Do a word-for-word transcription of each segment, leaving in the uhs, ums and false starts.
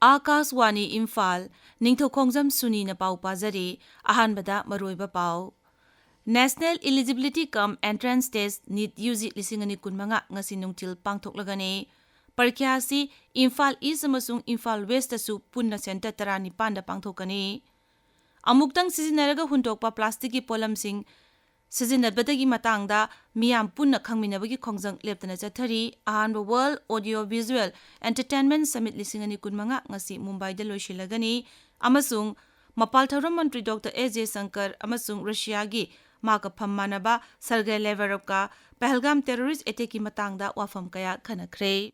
ꯑꯥꯀꯥꯁꯋꯥꯅꯤ ꯏꯝꯐꯥꯜ, ꯅꯤꯡꯊꯧꯈꯣꯡꯖꯝ ꯁꯨꯅꯤꯅ ꯄꯥꯎ ꯄꯥꯖꯔꯤ꯫ ꯑꯍꯥꯟꯕꯗ ꯃꯔꯨꯑꯣꯏꯕ ꯄꯥꯎ꯫ National Eligibility cum Entrance Test, NEET, U G ꯂꯤꯁꯤꯡ ꯑꯅꯤ ꯀꯨꯟꯃꯉꯥ ꯉꯁꯤ ꯅꯨꯡꯊꯤꯜ ꯄꯥꯡꯊꯣꯛꯂꯒꯅꯤ꯫ ꯄꯔꯤꯈ꯭ꯌꯥ ꯑꯁꯤ ꯏꯝꯐꯥꯜ ꯏꯁ ꯑꯃꯁꯨꯡ ꯏꯝꯐꯥꯜ ꯋꯦꯁꯇꯁꯨ ꯄꯨꯟꯅ ꯁꯦꯟꯇꯔ ꯇꯔꯥꯅꯤꯄꯥꯟꯗ ꯄꯥꯡꯊꯣꯛꯀꯅꯤ꯫ ꯑꯃꯨꯛꯇꯪ ꯁꯤꯖꯤꯟꯅꯔꯒ ꯍꯨꯟꯗꯣꯛꯄ ꯄ꯭ꯂꯥꯁꯇꯤꯛꯀꯤ ꯄꯣꯠꯂꯝꯁꯤꯡ ꯁꯤꯖꯤꯟꯅꯕꯗꯒꯤ ꯃꯇꯥꯡꯗ ꯃꯤꯌꯥꯝ ꯄꯨꯟꯅ ꯈꯪꯃꯤꯟꯅꯕꯒꯤ ꯈꯣꯡꯖꯪ ꯂꯦꯞꯇꯅ ꯆꯠꯊꯔꯤ꯫ ꯑꯍꯥꯟꯕ World Audio Visual Entertainment Summit ꯂꯤꯁꯤꯡ ꯑꯅꯤ ꯀꯨꯟꯃꯉꯥ ꯉꯁꯤ ꯃꯨꯝꯕꯥꯏꯗ ꯂꯣꯏꯁꯤꯜꯂꯒꯅꯤ ꯑꯃꯁꯨꯡ ꯃꯄꯥꯜ ꯊꯧꯔꯝ ꯃꯟꯇ꯭ꯔꯤ ꯗꯣꯛꯇꯔ ꯑꯦꯁ ꯖꯌꯁꯪꯀꯔ ꯑꯃꯁꯨꯡ ꯔꯨꯁꯤꯌꯥꯒꯤ ꯃꯥꯀꯐꯝ ꯃꯥꯟꯅꯕ ꯁꯔꯒꯦ ꯂꯦꯚꯔꯣꯚꯀ ꯄꯍꯜꯒꯥꯝ ꯇꯦꯔꯣꯔꯤꯁ ꯑꯦꯇꯦꯛꯀꯤ ꯃꯇꯥꯡꯗ ꯋꯥꯐꯝ ꯀꯌꯥ ꯈꯟꯅꯈ꯭ꯔꯦ꯫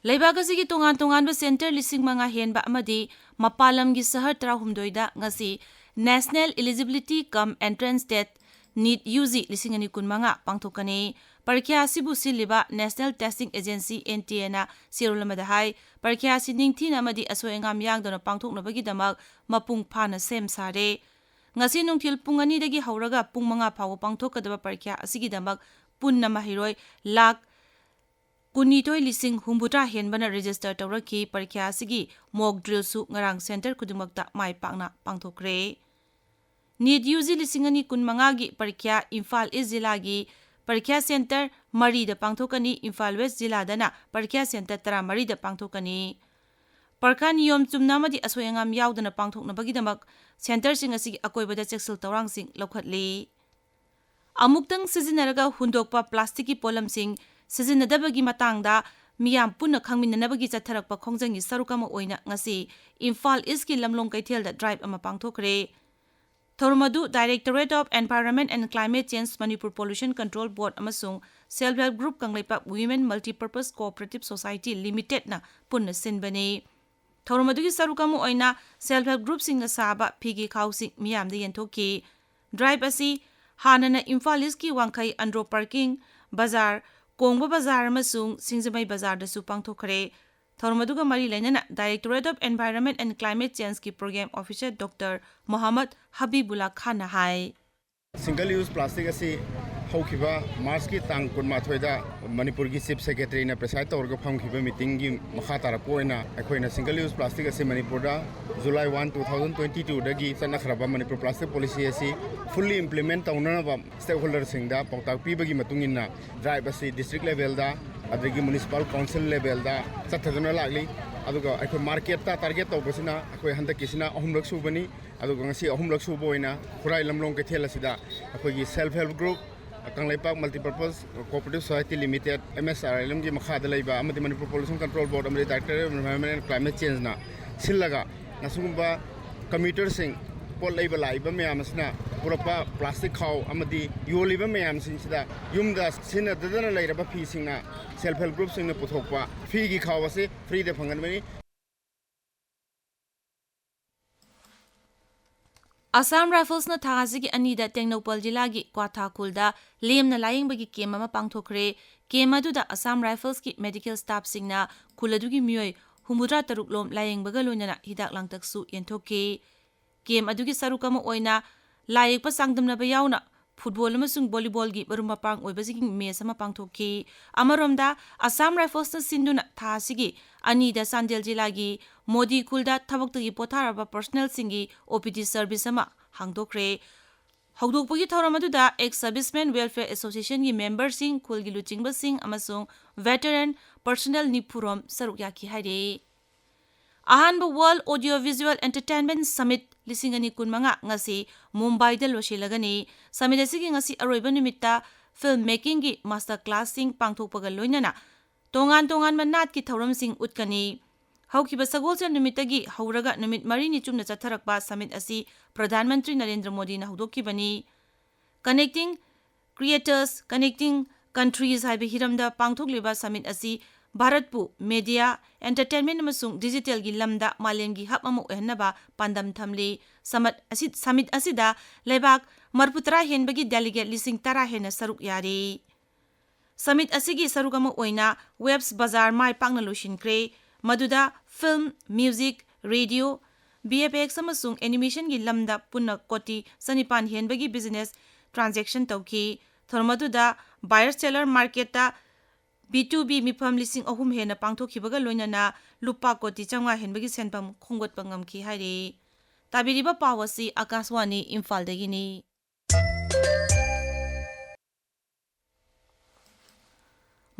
ꯂꯩꯕꯥꯛ ꯑꯁꯤꯒꯤ ꯇꯣꯉꯥꯟ ꯇꯣꯉꯥꯟꯕ ꯁꯦꯟꯇꯔ ꯂꯤꯁꯤꯡ ꯃꯉꯥ ꯍꯦꯟꯕ ꯑꯃꯗꯤ ꯃꯄꯥꯟ ꯂꯝꯒꯤ ꯁꯍꯔ ꯇꯔꯥꯍꯨꯝꯗꯣꯏꯗ ꯉꯁꯤ National Eligibility cum Entrance Test, NEET, U G ꯂꯤꯁꯤꯡ ꯑꯅꯤ ꯀꯨꯟꯃꯉꯥ ꯄꯥꯡꯊꯣꯛꯀꯅꯤ꯫ ꯄꯔꯤꯈ꯭ꯌꯥ ꯑꯁꯤꯕꯨ ꯁꯤꯜꯂꯤꯕ National Testing Agency, N T ꯑꯦꯅ ꯆꯦꯔꯣꯜ ꯑꯃꯗ ꯍꯥꯏ, ꯄꯔꯤꯈ꯭ꯌꯥ ꯑꯁꯤ ꯅꯤꯡꯊꯤꯅ ꯑꯃꯗꯤ ꯑꯁꯣꯏ ꯑꯉꯥꯝ ꯌꯥꯡꯗꯅ ꯄꯥꯡꯊꯣꯛꯅꯕꯒꯤꯗꯃꯛ ꯃꯄꯨꯡ ꯐꯥꯅ ꯁꯦꯝ ꯁꯥꯔꯦ꯫ ꯉꯁꯤ ꯅꯨꯡꯊꯤꯜ ꯄꯨꯡ ꯑꯅꯤꯗꯒꯤ ꯍꯧꯔꯒ ꯄꯨꯡ ꯃꯉꯥ ꯐꯥꯎꯕ ꯄꯥꯡꯊꯣꯛꯀꯗꯕ ꯄꯔꯤꯈ꯭ꯌꯥ ꯑꯁꯤꯒꯤꯗꯃꯛ ꯄꯨꯟꯅ ꯃꯍꯩꯔꯣꯏ ꯂꯥꯈ ꯀꯨꯟꯅꯤꯊꯣꯏ ꯂꯤꯁꯤꯡ ꯍꯨꯝꯐꯨꯇꯔꯥ ꯍꯦꯟꯕꯅ register ꯇꯧꯔꯛꯈꯤ꯫ ꯄꯔꯤꯈ꯭ꯌꯥ ꯑꯁꯤꯒꯤ mock drillꯁꯨ ꯉꯔꯥꯡ ꯁꯦꯟꯇꯔ ꯈꯨꯗꯤꯡꯃꯛꯇ ꯃꯥꯏ ꯄꯥꯛꯅ ꯄꯥꯡꯊꯣꯛꯈ꯭ꯔꯦ꯫ NEET ꯌꯨ ꯖꯤ ꯂꯤꯁꯤꯡ ꯑꯅꯤ ꯀꯨꯟꯃꯉꯥꯒꯤ ꯄꯔꯤꯈ꯭ꯌꯥ ꯏꯝꯐꯥꯜ ꯏꯁ ꯖꯤꯂꯥꯒꯤ ꯄꯔꯤꯈ꯭ꯌꯥ ꯁꯦꯟꯇꯔ ꯃꯔꯤꯗ ꯄꯥꯡꯊꯣꯛꯀꯅꯤ, ꯏꯝꯐꯥꯜ ꯋꯦꯁ ꯖꯤꯂꯥꯗꯅ ꯄꯔꯤꯈ꯭ꯌꯥ ꯁꯦꯟꯇꯔ ꯇꯔꯥꯃꯔꯤꯗ ꯄꯥꯡꯊꯣꯛꯀꯅꯤ꯫ ꯄꯔꯤꯈꯥ ꯅꯤꯌꯣꯝ ꯆꯨꯝꯅ ꯑꯃꯗꯤ ꯑꯁꯣꯏ ꯑꯉꯥꯝ ꯌꯥꯎꯗꯅ ꯄꯥꯡꯊꯣꯛꯅꯕꯒꯤꯗꯃꯛ ꯁꯦꯟꯇꯔꯁꯤꯡ ꯑꯁꯤꯒꯤ ꯑꯀꯣꯏꯕꯗ ꯆꯦꯛꯁꯤꯜ ꯊꯧꯔꯥꯡꯁꯤꯡ ꯂꯧꯈꯠꯂꯤ꯫ ꯑꯃꯨꯛꯇꯪ ꯁꯤꯖꯤꯟꯅꯔꯒ ꯍꯨꯟꯗꯣꯛꯄ ꯄ꯭ꯂꯥꯁꯇꯤꯛꯀꯤ ꯄꯣꯠꯂꯝꯁꯤꯡ ꯁꯤꯖꯤꯟꯅꯗꯕꯒꯤ ꯃꯇꯥꯡꯗ ꯃꯤꯌꯥꯝ ꯄꯨꯟꯅ ꯈꯪꯃꯤꯟꯅꯅꯕꯒꯤ ꯆꯠꯊꯔꯛꯄ ꯈꯣꯡꯖꯪꯒꯤ ꯁꯔꯨꯛ ꯑꯃ ꯑꯣꯏꯅ ꯉꯁꯤ ꯏꯝꯐꯥꯜ ꯏꯁꯀꯤ ꯂꯝꯂꯣꯡ ꯀꯩꯊꯦꯜꯗ drive ꯑꯃ ꯄꯥꯡꯊꯣꯛꯈ꯭ꯔꯦ꯫ ꯊꯧꯔꯝ ꯑꯗꯨ Directorate of Environment and Climate Change, Manipur Pollution Control Board ꯑꯃꯁꯨꯡ Self Help Group Kangleipak Women Multipurpose Cooperative Society Limitedꯅ ꯄꯨꯟꯅ ꯁꯤꯟꯕꯅꯤ꯫ ꯊꯧꯔꯝ ꯑꯗꯨꯒꯤ ꯁꯔꯨꯛ ꯑꯃ ꯑꯣꯏꯅ self help groupꯁꯤꯡꯅ ꯁꯥꯕ ꯐꯤꯒꯤ ꯈꯥꯎꯁꯤꯡ ꯃꯤꯌꯥꯝꯗ ꯌꯦꯟꯊꯣꯛꯈꯤ꯫ Drive ꯑꯁꯤ ꯍꯥꯟꯅꯅ ꯏꯝꯐꯥꯜ ꯏꯁꯀꯤ ꯋꯥꯡꯈꯩ ꯑꯟꯗ꯭ꯔꯣ ꯄꯥꯔꯀꯤꯡ, ꯕꯖꯥꯔ, ꯀꯣꯡꯕ ꯕꯖꯥꯔ ꯑꯃꯁꯨꯡ ꯁꯤꯡꯖꯃꯩ ꯕꯖꯥꯔꯗꯁꯨ ꯄꯥꯡꯊꯣꯛꯈ꯭ꯔꯦ꯫ ꯊꯧꯔꯝ ꯑꯗꯨꯒ ꯃꯔꯤ ꯂꯩꯅꯅ Directorate of Environment and Climate Changeꯀꯤ Program Officer doctor Mohammad Habibullah ꯈꯥꯟꯅ ꯍꯥꯏ, Single use plastic ꯑꯁꯤ ꯍꯧꯈꯤꯕ ꯃꯥꯔꯆꯀꯤ ꯇꯥꯡ ꯀꯨꯟꯃꯥꯊꯣꯏꯗ ꯃꯅꯤꯄꯨꯔꯒꯤ Chief Secretaryꯅ preside ꯇꯧꯔꯒ ꯐꯝꯈꯤꯕ meetingꯒꯤ ꯃꯈꯥ ꯇꯥꯔꯛꯄ ꯑꯣꯏꯅ ꯑꯩꯈꯣꯏꯅ single use plastic ꯑꯁꯤ ꯃꯅꯤꯄꯨꯔꯗ July one, two thousand twenty twoꯗꯒꯤ ꯆꯠꯅꯈ꯭ꯔꯕ Manipur plastic policy ꯑꯁꯤ fully implement ꯇꯧꯅꯅꯕ stakeholderꯁꯤꯡꯗ ꯄꯥꯎꯇꯥꯛ ꯄꯤꯕꯒꯤ ꯃꯇꯨꯡ ꯏꯟꯅ drive ꯑꯁꯤ district levelꯗ ꯑꯗꯒꯤ municipal council levelꯗ ꯆꯠꯊꯗꯨꯅ ꯂꯥꯛꯂꯤ꯫ ꯑꯗꯨꯒ ꯑꯩꯈꯣꯏ marketꯇ target ꯇꯧꯕꯁꯤꯅ ꯑꯩꯈꯣꯏ ꯍꯟꯗꯛꯀꯤꯁꯤꯅ ꯑꯍꯨꯝꯂꯛ ꯁꯨꯕꯅꯤ꯫ ꯑꯗꯨꯒ ꯉꯁꯤ ꯑꯍꯨꯝꯂꯛ ꯁꯨꯕ ꯑꯣꯏꯅ ꯈꯨꯔꯥꯏ ꯂꯝꯂꯣꯡ ꯀꯩꯊꯦꯜ ꯑꯁꯤꯗ ꯑꯩꯈꯣꯏꯒꯤ self help group, Kangleipak Multipurpose Cooperative Society Limited, M S R L Mꯒꯤ ꯃꯈꯥꯗ ꯂꯩꯕ ꯑꯃꯗꯤ Manipur Pollution Control Board ꯑꯃꯗꯤ Directorate of Environment and Climate Changeꯅ ꯁꯤꯜꯂꯒ ꯉꯁꯤꯒꯨꯝꯕ commuterꯁꯤꯡ, ꯄꯣꯠ ꯂꯩꯕ ꯂꯥꯛꯏꯕ ꯃꯌꯥꯝ ꯑꯁꯤꯅ ꯄꯨꯔꯛꯄ plastic ꯈꯥꯎ ꯑꯃꯗꯤ ꯌꯣꯜꯂꯤꯕ ꯃꯌꯥꯝꯁꯤꯡꯁꯤꯗ ꯌꯨꯝꯗ ꯁꯤꯖꯤꯟꯅꯗꯗꯅ ꯂꯩꯔꯕ ꯐꯤꯁꯤꯡꯅ self help groupꯁꯤꯡꯅ ꯄꯨꯊꯣꯛꯄ ꯐꯤꯒꯤ ꯈꯥꯎ ꯑꯁꯤ freeꯗ ꯐꯪꯍꯟꯕꯅꯤ꯫ Assam Riflesꯅ ꯊꯥ ꯑꯁꯤꯒꯤ ꯑꯅꯤꯗ ꯇꯦꯡꯅꯧꯄꯜ ꯖꯤꯂꯥꯒꯤ ꯀ꯭ꯋꯥꯊꯥ ꯈꯨꯜꯗ ꯂꯦꯝꯅ ꯂꯥꯌꯦꯡꯕꯒꯤ camp ꯑꯃ ꯄꯥꯡꯊꯣꯛꯈ꯭ꯔꯦ꯫ Camp ꯑꯗꯨꯗ Assam Riflesꯀꯤ medical staffꯁꯤꯡꯅ ꯈꯨꯜ ꯑꯗꯨꯒꯤ ꯃꯤꯑꯣꯏ ꯍꯨꯝꯐꯨꯇꯔꯥ ꯇꯔꯨꯛ ꯂꯣꯝ ꯂꯥꯌꯦꯡꯕꯒ ꯂꯣꯏꯅꯅ ꯍꯤꯗꯥꯛ ꯂꯥꯡꯊꯛꯁꯨ ꯌꯦꯟꯊꯣꯛꯈꯤ꯫ Camp ꯑꯗꯨꯒꯤ ꯁꯔꯨꯛ ꯑꯃ ꯑꯣꯏꯅ ꯂꯥꯏ ꯌꯦꯛꯄ ꯆꯥꯡꯗꯝꯅꯕ ꯌꯥꯎꯅ football ꯑꯃꯁꯨꯡ volleyballꯒꯤ ꯃꯔꯨꯞ ꯃꯄꯥꯡ ꯑꯣꯏꯕꯁꯤꯡꯒꯤ match ꯑꯃ ꯄꯥꯡꯊꯣꯛꯈꯤ꯫ ꯑꯃꯔꯣꯝꯗ, Assam Riflesꯅ ꯁꯤꯟꯗꯨꯅ ꯊꯥ ꯑꯁꯤꯒꯤ ꯑꯅꯤꯗ ꯆꯥꯟꯗꯦꯜ ꯖꯤꯂꯥꯒꯤ ꯃꯣꯗꯤ ꯈꯨꯜꯗ ꯊꯕꯛꯇꯒꯤ ꯄꯣꯊꯥꯔꯕ personnelꯁꯤꯡꯒꯤ O P D service ꯑꯃ ꯍꯥꯡꯗꯣꯛꯈ꯭ꯔꯦ꯫ ꯍꯧꯗꯣꯛꯄꯒꯤ ꯊꯧꯔꯝ ꯑꯗꯨꯗ ex servicemen welfare associationꯒꯤ memberꯁꯤꯡ, ꯈꯨꯜꯒꯤ ꯂꯨꯆꯤꯡꯕꯁꯤꯡ ꯑꯃꯁꯨꯡ veteran personnel ꯅꯤꯐꯨ ꯔꯣꯝ ꯁꯔꯨꯛ ꯌꯥꯈꯤ ꯍꯥꯏꯔꯤ꯫ ꯑꯍꯥꯟꯕ World Audio Visual Entertainment Summit ꯂꯤꯁꯤꯡ ꯑꯅꯤ ꯀꯨꯟꯃꯉꯥ ꯉꯁꯤ ꯃꯨꯝꯕꯥꯏꯗ ꯂꯣꯏꯁꯤꯜꯂꯒꯅꯤ꯫ Summit ꯑꯁꯤꯒꯤ ꯉꯁꯤ ꯑꯔꯣꯏꯕ ꯅꯨꯃꯤꯠꯇ film makingꯒꯤ master classꯁꯤꯡ ꯄꯥꯡꯊꯣꯛꯄꯒ ꯂꯣꯏꯅꯅ ꯇꯣꯉꯥꯟ ꯇꯣꯉꯥꯟꯕ ꯅꯥꯠꯀꯤ ꯊꯧꯔꯝꯁꯤꯡ ꯎꯠꯀꯅꯤ꯫ ꯍꯧꯈꯤꯕ ꯁꯒꯣꯜꯁꯦꯜ ꯅꯨꯃꯤꯠꯇꯒꯤ ꯍꯧꯔꯒ ꯅꯨꯃꯤꯠ ꯃꯔꯤꯅꯤ ꯆꯨꯞꯅ ꯆꯠꯊꯔꯛꯄ summit ꯑꯁꯤ ꯄ꯭ꯔꯙꯥꯟ ꯃꯟꯇ꯭ꯔꯤ ꯅꯔꯦꯟꯗ꯭ꯔ ꯃꯣꯗꯤꯅ ꯍꯧꯗꯣꯛꯈꯤꯕꯅꯤ꯫ Connecting Creators, Connecting Countries ꯍꯥꯏꯕ ꯍꯤꯔꯝꯗ ꯄꯥꯡꯊꯣꯛꯂꯤꯕ summit ꯑꯁꯤ ꯚꯥꯔꯠꯄꯨ media, entertainment ꯑꯃꯁꯨꯡ digitalꯒꯤ ꯂꯝꯗ ꯃꯥꯂꯦꯝꯒꯤ hub ꯑꯃ ꯑꯣꯏꯍꯟꯅꯕ ꯄꯥꯟꯗꯝ ꯊꯝꯂꯤ꯫ Summit ꯑꯁꯤ, summit ꯑꯁꯤꯗ ꯂꯩꯕꯥꯛ ꯃꯔꯤꯐꯨꯇꯔꯥ ꯍꯦꯟꯕꯒꯤ delegate ꯂꯤꯁꯤꯡ ꯇꯔꯥ ꯍꯦꯟꯅ ꯁꯔꯨꯛ ꯌꯥꯔꯤ꯫ Summit ꯑꯁꯤꯒꯤ ꯁꯔꯨꯛ ꯑꯃ ꯑꯣꯏꯅ Webs Bazaar ꯃꯥꯏ ꯄꯥꯛꯅ ꯂꯣꯏꯁꯤꯟꯈ꯭ꯔꯦ, ꯃꯗꯨꯗ film, music, radio, V F X ꯑꯃꯁꯨꯡ ꯑꯦꯅꯤꯃꯦꯁꯟꯒꯤ ꯂꯝꯗ ꯄꯨꯟꯅ ꯀꯣꯇꯤ ꯆꯅꯤꯄꯥꯟ ꯍꯦꯟꯕꯒꯤ ꯕꯤꯖꯤꯅꯦꯁ ꯇ꯭ꯔꯥꯟꯖꯦꯛꯁꯟ ꯇꯧꯈꯤ꯫ ꯊꯧꯔꯝ ꯑꯗꯨꯗ ꯕꯥꯌꯔ ꯁꯦꯂꯔ ꯃꯥꯔꯀꯦꯠꯇ ꯕꯤ ꯇꯨ ꯕꯤ ꯃꯤꯐꯝ ꯂꯤꯁꯤꯡ ꯑꯍꯨꯝ ꯍꯦꯟꯅ ꯄꯥꯡꯊꯣꯛꯈꯤꯕꯒ ꯂꯣꯏꯅꯅ ꯂꯨꯄꯥ ꯀꯣꯇꯤ ꯆꯥꯝꯃꯉꯥ ꯍꯦꯟꯕꯒꯤ ꯁꯦꯟꯐꯝ ꯈꯣꯝꯒꯠꯄ ꯉꯝꯈꯤ ꯍꯥꯏꯔꯤ꯫ ꯇꯥꯕꯤꯔꯤꯕ ꯄꯥꯎ ꯑꯁꯤ ꯑꯀꯥꯁꯋꯥꯅꯤ ꯏꯝꯐꯥꯜꯗꯒꯤꯅꯤ꯫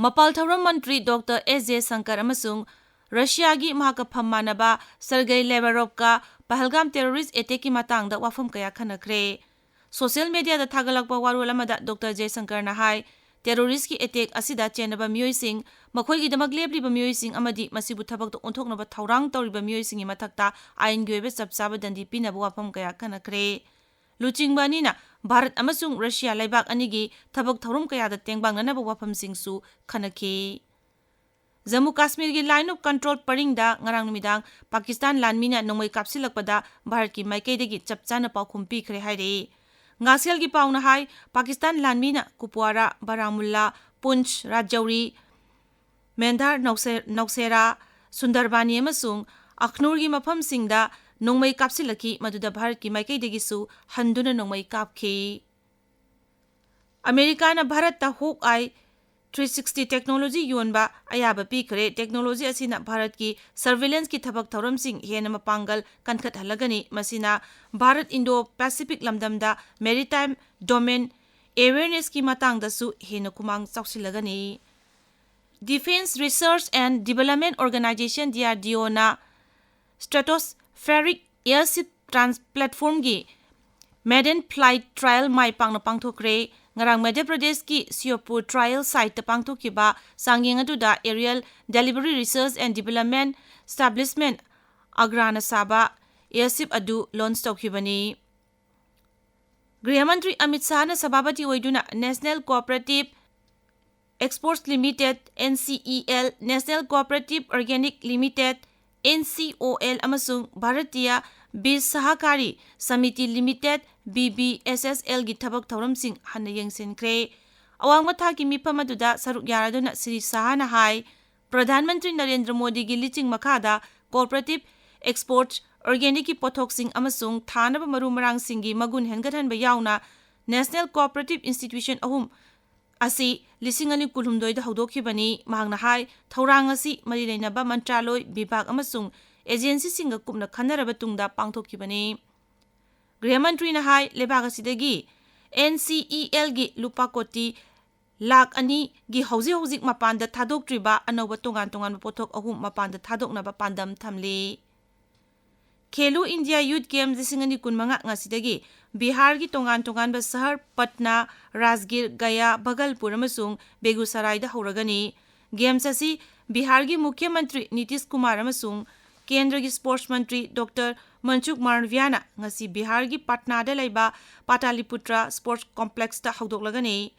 ꯃꯄꯥꯜ ꯊꯧꯔꯝ ꯃꯟꯇ꯭ꯔꯤ ꯗꯣꯛꯇꯔ ꯑꯦꯁ ꯖꯦꯁꯪꯀꯔ ꯑꯃꯁꯨꯡ ꯔꯁꯤꯌꯥꯒꯤ ꯃꯍꯥꯛꯀ ꯐꯝ ꯃꯥꯟꯅꯕ ꯁꯔꯒꯩ ꯂꯦꯕꯔꯣꯞꯀ ꯄꯍꯜꯒꯥꯝ ꯇꯦꯔꯣꯔꯤꯁ ꯑꯦꯇꯦꯛꯀꯤ ꯃꯇꯥꯡꯗ ꯋꯥꯐꯝ ꯀꯌꯥ ꯈꯟꯅꯈ꯭ꯔꯦ꯫ ꯁꯣꯁꯤꯌꯦꯜ ꯃꯦꯗꯤꯌꯥꯗ ꯊꯥꯒꯠꯂꯛꯄ ꯋꯥꯔꯣꯜ ꯑꯃꯗ ꯗꯣꯛꯇꯔ ꯖꯦꯁꯪꯀꯔꯅ ꯍꯥꯏ, ꯇꯦꯔꯣꯔꯤꯁꯀꯤ ꯑꯦꯇꯦꯛ ꯑꯁꯤꯗ ꯆꯦꯟꯅꯕ ꯃꯤꯑꯣꯏꯁꯤꯡ, ꯃꯈꯣꯏꯒꯤꯗꯃꯛ ꯂꯦꯞꯂꯤꯕ ꯃꯤꯑꯣꯏꯁꯤꯡ ꯑꯃꯗꯤ ꯃꯁꯤꯕꯨ ꯊꯕꯛꯇ ꯑꯣꯟꯊꯣꯛꯅꯕ ꯊꯧꯔꯥꯡ ꯇꯧꯔꯤꯕ ꯃꯤꯑꯣꯏꯁꯤꯡꯒꯤ ꯃꯊꯛꯇ ꯑꯥꯏꯟꯒꯤ ꯑꯣꯏꯕ ꯆꯞ ꯆꯥꯕ ꯗꯟꯗꯤ ꯄꯤꯅꯕ ꯋꯥꯐꯝ ꯀꯌꯥ ꯈꯟꯅꯈ꯭ꯔꯦ꯫ ꯂꯨꯆꯤꯡꯕ ꯑꯅꯤꯅ ꯚꯥꯔꯠ ꯑꯃꯁꯨꯡ ꯔꯁꯤꯌꯥ ꯂꯩꯕꯥꯛ ꯑꯅꯤꯒꯤ ꯊꯕꯛ ꯊꯧꯔꯝ ꯀꯌꯥꯗ ꯇꯦꯡꯕꯥꯡꯅꯅꯕ ꯋꯥꯐꯝꯁꯤꯡꯁꯨ ꯈꯟꯅꯈꯤ꯫ ꯖꯝꯃꯨ ꯀꯥꯁꯃꯤꯔꯒꯤ Line of Control ꯄꯔꯤꯡꯗ ꯉꯔꯥꯡ ꯅꯨꯃꯤꯗꯥꯡ ꯄꯥꯀꯤꯁꯇꯥꯟ ꯂꯥꯟꯃꯤꯅ ꯅꯣꯡꯃꯩ ꯀꯥꯞꯁꯤꯜꯂꯛꯄꯗ ꯚꯥꯔꯠꯀꯤ ꯃꯥꯏꯀꯩꯗꯒꯤ ꯆꯞ ꯆꯥꯅ ꯄꯥꯎꯈꯨꯝ ꯄꯤꯈ꯭ꯔꯦ ꯍꯥꯏꯔꯛꯏ꯫ ꯉꯥꯛꯁꯦꯜꯒꯤ ꯄꯥꯎꯅ ꯍꯥꯏ, ꯄꯥꯀꯤꯁꯇꯥꯟ ꯂꯥꯟꯃꯤꯅ ꯀꯨꯄꯋꯥꯔꯥ, ꯕꯥꯔꯥꯃꯨꯜꯂꯥ, ꯄꯨꯟꯆ, ꯔꯥꯖꯧꯔꯤ, ꯃꯦꯟꯙꯥꯔ, ꯅꯧꯁꯦ-, ꯅꯧꯁꯦꯔꯥ, ꯁꯨꯟꯗꯔꯕꯥꯅꯤ ꯑꯃꯁꯨꯡ ꯑꯈꯅꯨꯔꯒꯤ ꯃꯐꯝꯁꯤꯡꯗ ꯅꯣꯡꯃꯩ ꯀꯥꯞꯁꯤꯜꯂꯛꯈꯤ, ꯃꯗꯨꯗ ꯚꯥꯔꯠꯀꯤ ꯃꯥꯏꯀꯩꯗꯒꯤꯁꯨ ꯍꯟꯗꯨꯅ ꯅꯣꯡꯃꯩ ꯀꯥꯞꯈꯤ꯫ ꯑꯃꯦꯔꯤꯀꯥꯅ ꯚꯥꯔꯠꯇ ꯍꯣꯛ ꯑꯥꯏ ꯊ꯭ꯔꯤ ꯁꯤꯛꯁꯇꯤ ꯇꯦꯛꯅꯣꯂꯣꯖꯤ ꯌꯣꯟꯕ ꯑꯌꯥꯕ ꯄꯤꯈ꯭ꯔꯦ꯫ ꯇꯦꯛꯅꯣꯂꯣꯖꯤ ꯑꯁꯤꯅ ꯚꯥꯔꯠꯀꯤ ꯁꯔꯚꯤꯂꯦꯟꯁꯀꯤ ꯊꯕꯛ ꯊꯧꯔꯝꯁꯤꯡ ꯍꯦꯟꯅ ꯃꯄꯥꯡꯒꯜ ꯀꯟꯈꯠꯍꯜꯂꯒꯅꯤ꯫ ꯃꯁꯤꯅ ꯚꯥꯔꯠ ꯏꯟꯗꯣ ꯄꯦꯁꯤꯐꯤꯛ ꯂꯝꯗꯝꯗ ꯃꯦꯔꯤꯇꯥꯏꯝ ꯗꯣꯃꯦꯟ ꯑꯦꯋꯦꯔꯅꯦꯁꯀꯤ ꯃꯇꯥꯡꯗꯁꯨ ꯍꯦꯟꯅ ꯈꯨꯃꯥꯡ ꯆꯥꯎꯁꯤꯜꯂꯒꯅꯤ꯫ Defence Research and Development Organisation, D R D O, ꯅ stratospheric airship trans-, platform ꯒꯤ maiden flight trial ꯃꯥꯏ ꯄꯥꯛꯅ ꯄꯥꯡꯊꯣꯛꯈ꯭ꯔꯦ꯫ ꯉꯔꯥꯡ ꯃꯙ꯭ꯌ ꯄ꯭ꯔꯗꯦꯁꯀꯤ ꯁꯤꯌꯣꯄꯨꯔ trial site ꯇ ꯄꯥꯡꯊꯣꯛꯈꯤꯕ ꯆꯥꯡꯌꯦꯡ ꯑꯗꯨꯗ Aerial Delivery Research and Development Establishment, ꯑꯒ꯭ꯔꯥꯅ ꯁꯥꯕ airship ꯑꯗꯨ launch ꯇꯧꯈꯤꯕꯅꯤ꯫ ꯒ꯭ꯔꯤꯍ ꯃꯟꯇ꯭ꯔꯤ ꯑꯃꯤꯠ ꯁꯥꯍꯅ ꯁꯚꯥꯄꯇꯤ ꯑꯣꯏꯗꯨꯅ National Cooperative Exports Limited, N C E L, National Cooperative Organic Limited, N C O L, ꯑꯃꯁꯨꯡ Bharatiya Beej Sahakari Samiti limited, B B S S L, ꯒꯤ ꯊꯕꯛ ꯊꯧꯔꯝꯁꯤꯡ ꯍꯟꯅ ꯌꯦꯡꯁꯤꯟꯈ꯭ꯔꯦ꯫ ꯑꯋꯥꯡꯕ ꯊꯥꯛꯀꯤ ꯃꯤꯐꯝ ꯑꯗꯨꯗ ꯁꯔꯨꯛ ꯌꯥꯔꯗꯨꯅ ꯁ꯭ꯔꯤ ꯁꯥꯍꯅ ꯍꯥꯏ, ꯄ꯭ꯔꯙꯥꯟ ꯃꯟꯇ꯭ꯔꯤ ꯅꯔꯦꯟꯗ꯭ꯔ ꯃꯣꯗꯤꯒꯤ ꯂꯤꯆꯤꯡ ꯃꯈꯥꯗ Cooperative Exports organicꯀꯤ ꯄꯣꯠꯊꯣꯛꯁꯤꯡ ꯑꯃꯁꯨꯡ ꯊꯥꯅꯕ ꯃꯔꯨ ꯃꯔꯥꯡꯁꯤꯡꯒꯤ ꯃꯒꯨꯟ ꯍꯦꯟꯒꯠꯍꯟꯕ ꯌꯥꯎꯅ National Cooperative Institution ꯑꯍꯨꯝ ꯑꯁꯤ ꯂꯤꯁꯤꯡ ꯑꯅꯤ ꯀꯨꯟꯍꯨꯝꯗꯣꯏꯗ ꯍꯧꯗꯣꯛꯈꯤꯕꯅꯤ꯫ ꯃꯍꯥꯛꯅ ꯍꯥꯏ, ꯊꯧꯔꯥꯡ ꯑꯁꯤ ꯃꯔꯤ ꯂꯩꯅꯕ ꯃꯟꯇ꯭ꯔꯥꯂꯣꯏ, ꯕꯤꯚꯥꯒ ꯑꯃꯁꯨꯡ agencyꯁꯤꯡꯒ ꯀꯨꯞꯅ ꯈꯟꯅꯔꯕ ꯇꯨꯡꯗ ꯄꯥꯡꯊꯣꯛꯈꯤꯕꯅꯤ꯫ ꯒ꯭ꯔꯍ ꯃꯟꯇ꯭ꯔꯤꯅ ꯍꯥꯏ, ꯂꯩꯕꯥꯛ ꯑꯁꯤꯗꯒꯤ NCELꯒꯤ ꯂꯨꯄꯥ ꯀꯣꯇꯤ ꯂꯥꯈ ꯑꯅꯤꯒꯤ ꯍꯧꯖꯤꯛ ꯍꯧꯖꯤꯛ ꯃꯄꯥꯟꯗ ꯊꯥꯗꯣꯛꯇ꯭ꯔꯤꯕ ꯑꯅꯧꯕ ꯇꯣꯉꯥꯟ ꯇꯣꯉꯥꯟꯕ ꯄꯣꯠꯊꯣꯛ ꯑꯍꯨꯝ ꯃꯄꯥꯟꯗ ꯊꯥꯗꯣꯛꯅꯕ ꯄꯥꯟꯗꯝ ꯊꯝꯂꯤ꯫ ꯈꯦꯂꯣ ꯏꯟꯗꯤꯌꯥ ꯌꯨꯊ ꯒꯦꯝꯁ ꯂꯤꯁꯤꯡ ꯑꯅꯤ ꯀꯨꯟꯃꯉꯥ ꯉꯁꯤꯗꯒꯤ ꯕꯤꯍꯥꯔꯒꯤ ꯇꯣꯉꯥꯟ ꯇꯣꯉꯥꯟꯕ ꯁꯍꯔ ꯄꯠꯅꯥ, ꯔꯥꯖꯒꯤꯔ, ꯒꯌꯥ, ꯚꯒꯜꯄꯨꯔ ꯑꯃꯁꯨꯡ ꯕꯦꯒꯨꯁꯔꯥꯏꯗ ꯍꯧꯔꯒꯅꯤ꯫ ꯒꯦꯝꯁ ꯑꯁꯤ ꯕꯤꯍꯥꯔꯒꯤ ꯃꯨꯈ꯭ꯌ ꯃꯟꯇ꯭ꯔꯤ ꯅꯤꯇꯤꯁ ꯀꯨꯃꯥꯔ ꯑꯃꯁꯨꯡ ꯀꯦꯟꯗ꯭ꯔꯒꯤ ꯁ꯭ꯄꯣꯔꯠꯁ ꯃꯟꯇ꯭ꯔꯤ ꯗꯣꯛꯇꯔ ꯃꯟꯁꯨꯈ ꯃꯥꯟꯗꯚꯤꯌꯥꯅ ꯉꯁꯤ ꯕꯤꯍꯥꯔꯒꯤ ꯄꯠꯅꯥꯗ ꯂꯩꯕ ꯄꯥꯇꯥꯂꯤꯄꯨꯇ꯭ꯔ ꯁ꯭ꯄꯣꯔꯠꯁ ꯀꯣꯝꯄ꯭ꯂꯦꯛꯁꯇ ꯍꯧꯗꯣꯛꯂꯒꯅꯤ꯫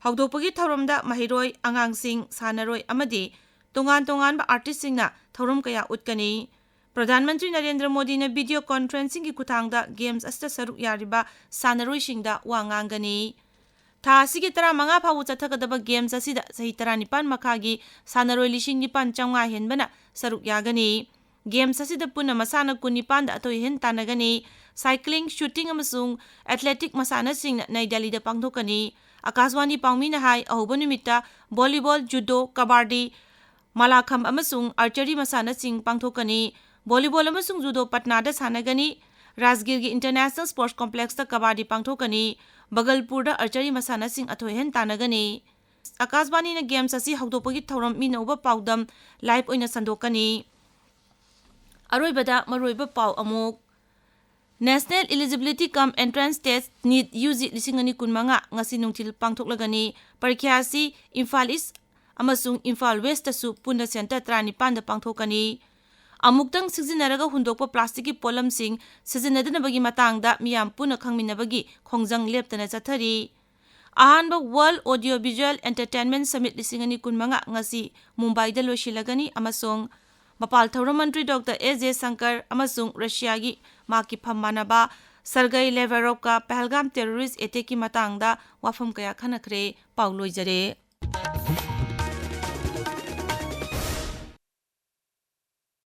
ꯍꯧꯗꯣꯛꯄꯒꯤ ꯊꯧꯔꯝꯗ ꯃꯍꯩꯔꯣꯏ, ꯑꯉꯥꯡꯁꯤꯡ, ꯁꯥꯟꯅꯔꯣꯏ ꯑꯃꯗꯤ ꯇꯣꯉꯥꯟ ꯇꯣꯉꯥꯟꯕ ꯑꯥꯔꯇꯤꯁꯁꯤꯡꯅ ꯊꯧꯔꯝ ꯀꯌꯥ ꯎꯠꯀꯅꯤ꯫ ꯄ꯭ꯔꯙꯥꯟ ꯃꯟꯇ꯭ꯔꯤ ꯅꯔꯦꯟꯗ꯭ꯔ ꯃꯣꯗꯤꯅ ꯚꯤꯗꯤꯑꯣ ꯀꯣꯟꯐ꯭ꯔꯦꯟꯁꯤꯡꯒꯤ ꯈꯨꯠꯊꯥꯡꯗ ꯒꯦꯝꯁ ꯑꯁꯤꯗ ꯁꯔꯨꯛ ꯌꯥꯔꯤꯕ ꯁꯥꯟꯅꯔꯣꯏꯁꯤꯡꯗ ꯋꯥ ꯉꯥꯡꯒꯅꯤ꯫ ꯊꯥ ꯑꯁꯤꯒꯤ ꯇꯔꯥꯃꯉꯥ ꯐꯥꯎꯕ ꯆꯠꯊꯒꯗꯕ ꯒꯦꯝꯁ ꯑꯁꯤꯗ ꯆꯍꯤ ꯇꯔꯥꯅꯤꯄꯥꯟ ꯃꯈꯥꯒꯤ ꯁꯥꯟꯅꯔꯣꯏ ꯂꯤꯁꯤꯡ ꯅꯤꯄꯥꯟ ꯆꯥꯝꯃꯉꯥ ꯍꯦꯟꯕꯅ ꯁꯔꯨꯛ ꯌꯥꯒꯅꯤ꯫ ꯒꯦꯝꯁ ꯑꯁꯤꯗ ꯄꯨꯟꯅ ꯃꯁꯥꯟꯅ ꯀꯨꯟꯅꯤꯄꯥꯟꯗ ꯑꯊꯣꯏ ꯑꯍꯦꯟ ꯇꯥꯟꯅꯒꯅꯤ꯫ ꯁꯥꯏꯀ꯭ꯂꯤꯡ, ꯁꯨꯇꯤꯡ ꯑꯃꯁꯨꯡ ꯑꯦꯊꯂꯦꯇꯤꯛ ꯃꯁꯥꯟꯅꯁꯤꯡꯅ ꯅꯩ ꯗꯦꯜꯂꯤꯗ ꯄꯥꯡꯊꯣꯛꯀꯅꯤ꯫ ꯑꯀꯥꯁꯕꯥꯅꯤ ꯄꯥꯎꯃꯤꯅ ꯍꯥꯏ, ꯑꯍꯧꯕ ꯅꯨꯃꯤꯠꯇ ꯚꯣꯂꯤꯕꯣꯜ, ꯖꯨꯗꯣ, ꯀꯕꯥꯗꯤ, ꯃꯂꯥꯈꯝ ꯑꯃꯁꯨꯡ ꯑꯥꯔꯆꯔꯤ ꯃꯁꯥꯟꯅꯁꯤꯡ ꯄꯥꯡꯊꯣꯛꯀꯅꯤ꯫ ꯚꯣꯂꯤꯕꯣꯜ ꯑꯃꯁꯨꯡ ꯖꯨꯗꯣ ꯄꯠꯅꯥꯗ ꯁꯥꯟꯅꯒꯅꯤ꯫ ꯔꯥꯖꯒꯤꯔꯒꯤ ꯏꯟꯇꯔꯅꯦꯁꯅꯦꯜ ꯁ꯭ꯄꯣꯔꯠꯁ ꯀꯣꯝꯄ꯭ꯂꯦꯛꯁꯇ ꯀꯕꯥꯗꯤ ꯄꯥꯡꯊꯣꯛꯀꯅꯤ꯫ ꯚꯒꯜꯄꯨꯔꯗ ꯑꯥꯔꯆꯔꯤ ꯃꯁꯥꯟꯅꯁꯤꯡ ꯑꯊꯣꯏ ꯑꯍꯦꯟ ꯇꯥꯟꯅꯒꯅꯤ꯫ ꯑꯀꯥꯁꯕꯥꯅꯤꯅ ꯒꯦꯝꯁ ꯑꯁꯤ ꯍꯧꯗꯣꯛꯄꯒꯤ ꯊꯧꯔꯝ ꯃꯤꯅ ꯎꯕ ꯄꯥꯎꯗꯝ ꯂꯥꯏꯚ ꯑꯣꯏꯅ ꯁꯟꯗꯣꯛꯀꯅꯤ꯫ ꯑꯔꯣꯏꯕꯗ ꯃꯔꯨꯑꯣꯏꯕ ꯄꯥꯎ ꯑꯃꯨꯛ꯫ National Eligibility cum Entrance Test, NEET, UG ꯂꯤꯁꯤꯡ ꯑꯅꯤ ꯀꯨꯟꯃꯉꯥ ꯉꯁꯤ ꯅꯨꯡꯊꯤꯜ ꯄꯥꯡꯊꯣꯛꯂꯒꯅꯤ꯫ ꯄꯔꯤꯈ꯭ꯌꯥ ꯑꯁꯤ ꯏꯝꯐꯥꯜ ꯏꯁ ꯑꯃꯁꯨꯡ ꯏꯝꯐꯥꯜ ꯋꯦꯁꯇꯁꯨ ꯄꯨꯟꯅ ꯁꯦꯟꯇꯔ ꯇꯔꯥꯅꯤꯄꯥꯟꯗ ꯄꯥꯡꯊꯣꯛꯀꯅꯤ꯫ ꯑꯃꯨꯛꯇꯪ ꯁꯤꯖꯤꯟꯅꯔꯒ ꯍꯨꯟꯗꯣꯛꯄ ꯄ꯭ꯂꯥꯁꯇꯤꯛꯀꯤ ꯄꯣꯠꯂꯝꯁꯤꯡ ꯁꯤꯖꯤꯟꯅꯗꯅꯕꯒꯤ ꯃꯇꯥꯡꯗ ꯃꯤꯌꯥꯝ ꯄꯨꯟꯅ ꯈꯪꯃꯤꯟꯅꯕꯒꯤ ꯈꯣꯡꯖꯪ ꯂꯦꯞꯇꯅ ꯆꯠꯊꯔꯤ꯫ ꯑꯍꯥꯟꯕ World Audio Visual Entertainment Summit ꯂꯤꯁꯤꯡ ꯑꯅꯤ ꯀꯨꯟꯃꯉꯥ ꯉꯁꯤ ꯃꯨꯝꯕꯥꯏꯗ ꯂꯣꯏꯁꯤꯜꯂꯒꯅꯤ ꯑꯃꯁꯨꯡ ꯃꯄꯥꯜ ꯊꯧꯔꯝ ꯃꯟꯇ꯭ꯔꯤ ꯗꯣꯛꯇꯔ ꯑꯦꯁ ꯖꯌꯁꯪꯀꯔ ꯑꯃꯁꯨꯡ ꯔꯁꯤꯌꯥꯒꯤ ꯃꯍꯥꯛꯀꯤ ꯐꯝ ꯃꯥꯟꯅꯕ ꯁꯔꯒꯩ ꯂꯦꯚꯔꯣꯚꯀ ꯄꯍꯜꯒꯥꯝ ꯇꯦꯔꯣꯔꯤꯁ ꯑꯦꯇꯦꯛꯀꯤ ꯃꯇꯥꯡꯗ ꯋꯥꯐꯝ ꯀꯌꯥ ꯈꯟꯅꯈ꯭ꯔꯦ꯫ ꯄꯥꯎ ꯂꯣꯏꯖꯔꯦ꯫